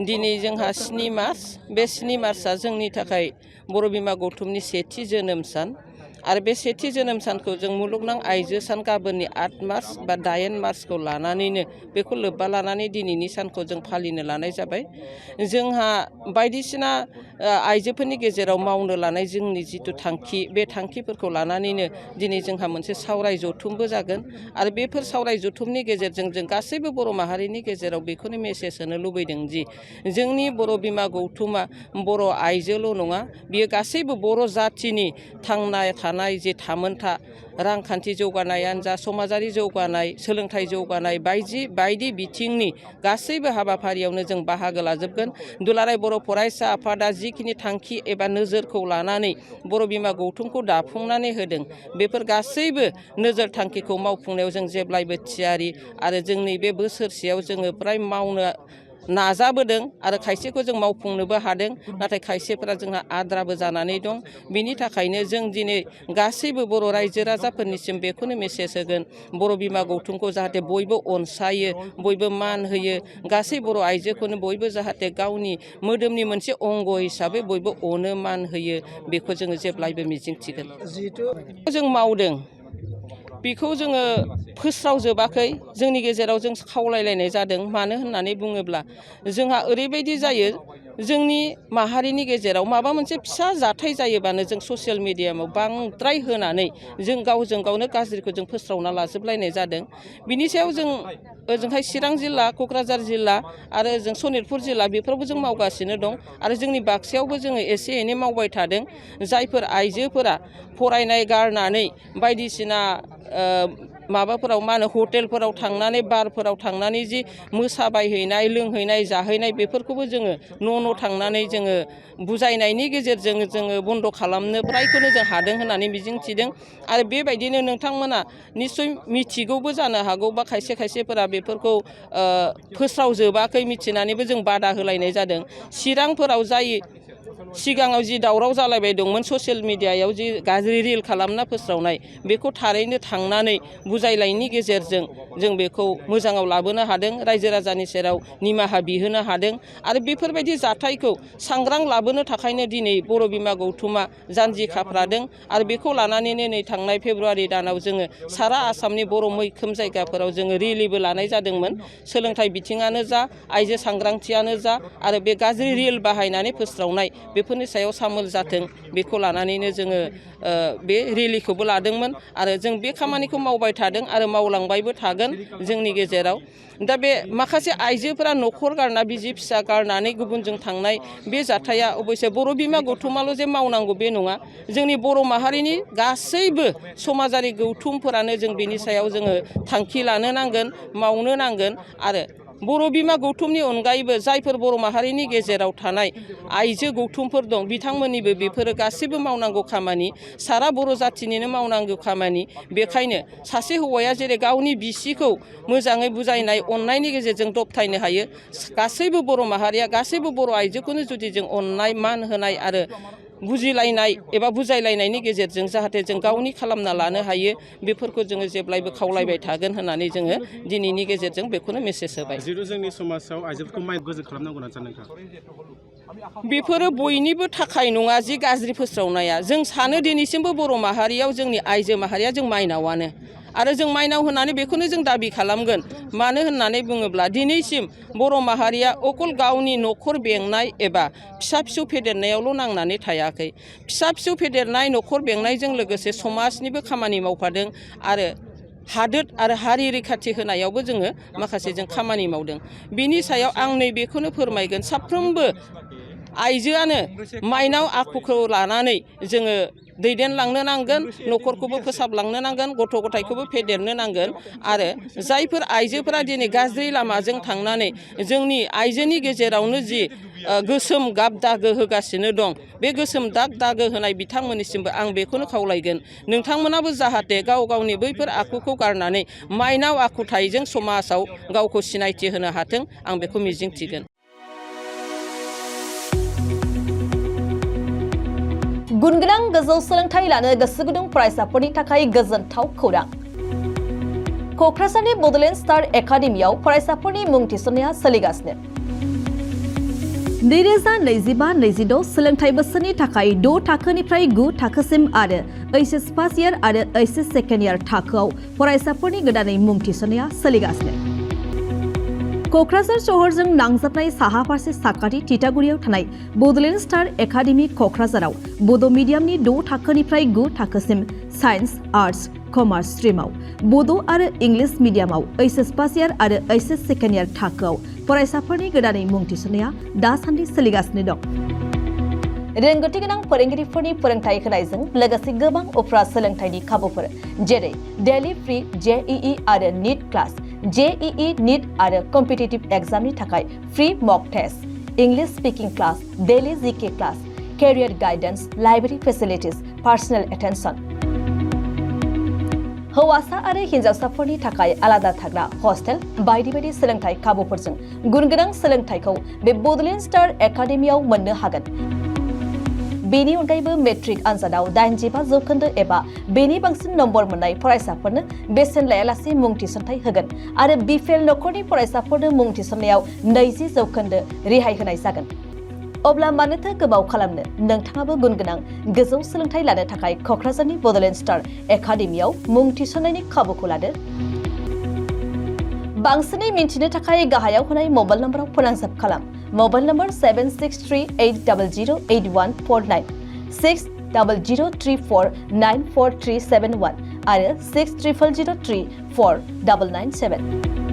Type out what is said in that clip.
दिनै जोंहा 7 मार्च बे 7 मार्चआ जोंनि थाखाय बर' बिमा गौथुमनि सेथि जोनोम सान आरो बे सेथि जोनोम सानखौ जों मुलुगनां आइजो सान गाबोननि 8 मार्च बा 8 मार्चखौ लानानैनो बेखौ लोब्बा लानानै दिनैनि सानखौ जों फालिनो लानाय जाबाय। जोंहा बायदिसिना आइजोफोरनि गेजेराव मावनो लानाय जोंनि जिथु थांखि बे थांखिफोरखौ लानानैनो दिनै जोंहा मोनसे सावराय जथुमबो जागोन आरो बेफोर सावराय जथुमनि गेजेरजों जों गासैबो बर' माहारिनि गेजेराव बेखौनो मेसेज होनो लुबैदों जि जोंनि बर' बिमा गौथुमा बर' आइजोल' नङा बियो गासैबो बर' जाथिनि थांना थानाय जे थामोनथा रांखान्थि जौगानायानो जा समाजारि जौगानाय सोलोंथाइ जौगानाय बायदि बिथिंनि गासैबो हाबाफारियावनो जों बाहागो लाजोबगोन। दुलाराय बर' फरायसा आफादा जिखिनि थांखि एबा नोजोरखौ लानानै बर' बिमा गौथुमखौ दाफुंनानै होदों बेफोर गासैबो नोजोर थांखिखौ मावफुंनायाव जों जेब्लायबो थियारि आरो जोंनि बे बोसोरसेयाव जोङो फ्राय मावनो नाजाबोदों आरो खायसेखौ जों मावफुंनोबो हादों नाथाय खायसेफोरा जोंहा आद्राबो जानानै दं। बिनि थाखायनो जों दिनै गासैबो बर' रायजो राजाफोरनिसिम बेखौनो मेसेज होगोन बर' बिमा गौथुमखौ जाहाथे बयबो अनसायो बयबो मान होयो गासै बर' आइजोखौनो बयबो जाहाथे गावनि मोदोमनि मोनसे अंग हिसाबै बयबो अनो मान होयो बेखौ जोङो जेब्लायबो मिजिंथिगोन। जों मावदों बेखौ जोङो फोस्रावजोबाखै जोंनि गेजेराव जों खावलायलायनाय जादों मानो होननानै बुङोब्ला जोंहा ओरैबायदि जायो जोंनि माहारिनि गेजेराव माबा मोनसे फिसा जाथाय जायोबानो जों ससियेल मिडियायाव बांद्राय होनानै जों गावजों गावनो गाज्रिखौ जों फोस्रावना लाजोबलायनाय जादों। बिनि सायाव जों ओजोंहाय चिरां जिल्ला क'क्राझार जिल्ला आरो जों सनितपुर जिल्ला बेफोरावबो जों मावगासिनो दं आरो जोंनि बाक्सायावबो जोङो एसे एनै मावबाय थादों। जायफोर आइजोफोरा फरायनाय गारनानै बायदिसिना माबाफोराव मा होनो हटेलफोराव थांनानै बारफोराव थांनानै जि मोसाबायहैनाय लोंहैनाय जाहैनाय बेफोरखौबो जोङो न' थांनानै जोङो बुजायनायनि गेजेरजों जोङो बन्द' खालामनो फ्रायखौनो जों हादों होननानै मिजिंथिदों आरो बेबायदिनो नोंथांमोना निस्सय मिथिगौबो जानो हागौ बा खायसेफोरा बेफोरखौ फोस्रावजोबाखै मिथिनानैबो जों बादा होलायनाय जादों। चिरांफोराव जाय सिगाङाव जि दावराव जालायबाय दंमोन ससियेल मिडियायाव जि गाज्रि रिल खालामना फोस्रावनाय बेखौ थारैनो थांनानै बुजायलायनि गेजेरजों जों बेखौ मोजाङाव लाबोनो हादों रायजो राजानि सेराव निमाहा बिहोनो हादों आरो बेफोरबायदि जाथायखौ सांग्रां लाबोनो थाखायनो दिनै बर' बिमा गौथुमा जानजि खाफ्रादों आरो बेखौ लानानैनो नै थांनाय फेब्रुवारि दानाव जोङो सारा आसामनि बर' मैखोम जायगाफोराव जोङो रेलिबो लानाय जादोंमोन। सोलोंथाइ बिथिङानो जा आइजो सांग्रांथियानो जा आरो बे गाज्रि रिल बाहायनानै फोस्रावनाय बेफोरनि सायाव सामोल जाथों बेखौ लानानैनो जोङो बे रेलिखौबो लादोंमोन आरो जों बे खामानिखौ मावबाय थादों आरो मावलांबायबो थागोन जोंनि गेजेराव। दा बे माखासे आइजोफोरा न'खर गारना बिसि फिसा गारनानै गुबुनजों थांनाय बे जाथाया अबयसे बर' बिमा गौथुमाल' जे मावनांगौ बे नङा जोंनि बर' माहारिनि गासैबो समाजारि गौथुमफोरानो जों बेनि सायाव जोङो थांखि लानो नांगोन मावनो नांगोन आरो बर' बिमा गौथुमनि अनगायैबो जायफोर बर' माहारिनि गेजेराव थानाय आइजो गौथुमफोर दं बिथांमोननिबो बेफोरो गासैबो मावनांगौ खामानि सारा बर' जाथिनिनो मावनांगौ खामानि। बेखायनो सासे हौवाया जेरै गावनि बिसिखौ मोजाङै बुजायनाय अननायनि गेजेरजों दबथायनो हायो गासैबो बर' माहारिया गासैबो बर' आइजोखौनो जुदि जों अननाय मान होनाय आरो बुजिलायनाय एबा बुजायलायनायनि गेजेरजों जाहाथे जों गावनि खालामना लानो हायो बेफोरखौ जोङो जेब्लायबो खावलायबाय थागोन होननानै जोङो दिनैनि गेजेरजों बेखौनो मेसेज होबाय। जोंनि समाजाव आइजोफोरखौ माइ गोजोन खालामनांगौ होनना सानो नोंथां? बेफोरो बयनिबो थाखाय नङा जि गाज्रि फोस्रावनाया जों सानो दिनैसिमबो बर' माहारियाव जोंनि आइजो माहारिया जों माइनावानो आरो जों माइनाव होननानै बेखौनो जों दाबि खालामगोन। मानो होननानै बुङोब्ला दिनैसिम बर' माहारिया अकल गावनि न'खर बेंनाय एबा फिसा फिसौ फेदेरनायावल' नांनानै थायाखै। फिसा फिसौ फेदेरनाय न'खर बेंनायजों लोगोसे समाजनिबो खामानि मावफादों आरो हादोर आरो हारि रैखाथि होनायावबो जोङो माखासे जों खामानि मावदों। बिनि सायाव आं नैबेखौनो फोरमायगोन साफ्रोमबो आइजोआनो माइनाव आखुखौ लानानै जोङो दैदेनलांनो नांगोन न'खरखौबो फोसाबलांनो नांगोन गथ' गथायखौबो फेदेरनो नांगोन आरो जायफोर आइजोफोरा दिनै गाज्रि लामाजों थांनानै जोंनि आइजोनि गेजेरावनो जि गोसोम गाब दागो होगासिनो दं बे गोसोम दागो होनाय बिथांमोननिसिमबो आं बेखौनो खावलायगोन नोंथांमोनाबो जाहाथे गाव गावनि बैफोर आखुखौ गारनानै माइनाव आखुथाइजों समाजाव गावखौ सिनायथि होनो हाथों आं बेखौ मिजिंथिगोन। गुनगोनां गोजौ सोलोंथाइ लानो गोसो गुदुं फरायसाफोरनि थाखाय गोजोनथाव खौरां। क'क्राझारनि बड'लेण्ड स्टार एकाडेमियाव फरायसाफोरनि मुं थिसननाया सोलिगासिनो। 2025-26 सोलोंथाइ बोसोरनि थाखाय 6 थाखोनिफ्राय 9 थाखोसिम आरो ओइचएस फार्स्ट इयार आरो ओइचएस सेकेन्ड इयार थाखोआव फरायसाफोरनि गोदानै मुं थिसननाया सोलिगासिनो। क'क्राझार शहरजों नांजाबनाय साहा फारसे साखाथि तितागुरियाव थानाय बड'लेण्ड स्टार एकाडेमि क'क्राझाराव बड' मिडियामनि 6 थाखोनिफ्राय 9 थाखोसिम साइन्स, आर्टस, कमार्स स्ट्रिमाव, बड' आरो इंलिश मिडियामाव ओइचएस फार्स्ट इयार आरो ओइचएस सेकेन्ड इयार थाखोआव फरायसाफोरनि गोदानै मुं थिसननाया दासान्दि सोलिगासिनो दं। रोंगौथि गोनां फोरोंगिरिफोरनि फोरोंथाय होनायजों लोगोसे गोबां उफ्रा सोलोंथाइनि खाबुफोर जेरै डेली फ्री जेईई आरो नीट क्लास, जेईई नीट आरो कम्पिटिटिभ एग्जामनि थाखाय free mock test, English speaking class, daily GK class, career guidance, library facilities, personal attention, हौवासा आरो हिन्जावसाफोरनि थाखाय आलादा थाग्रा हस्टेल बायदि बायदि सोलोंथाइ खाबुफोरजों गुनगोनां सोलोंथाइखौ बे बड'लेण्ड स्टार एकाडेमियाव मोननो हागोन। बेनि अनगायैबो मेट्रिक आनजादाव 85% एबा बेनि बांसिन नम्बर मोननाय फरायसाफोरनो बेसेन लायालासे मुं थिसनथाइ होगोन आरो बिपिएल नखरनि फरायसाफोरनो मुं थिसननायाव 20% रेहाय होनाय जागोन। अब्ला मानोथो गोबाव खालामनो, नोंथाङाबो गुनगोनां गोजौ सोलोंथाइ लानो थाखाय क'क्राझारनि बड'लेण्ड स्टार एकाडेमियाव मुं थिसननायनि खाबुखौ लादो। बांसिनै मिन्थिनो थाखाय गाहायाव होनाय मबाइल नम्बराव फोनांजाब खालाम। मबाइल नम्बर 7638008149, 6003494371 आरो 6000034997।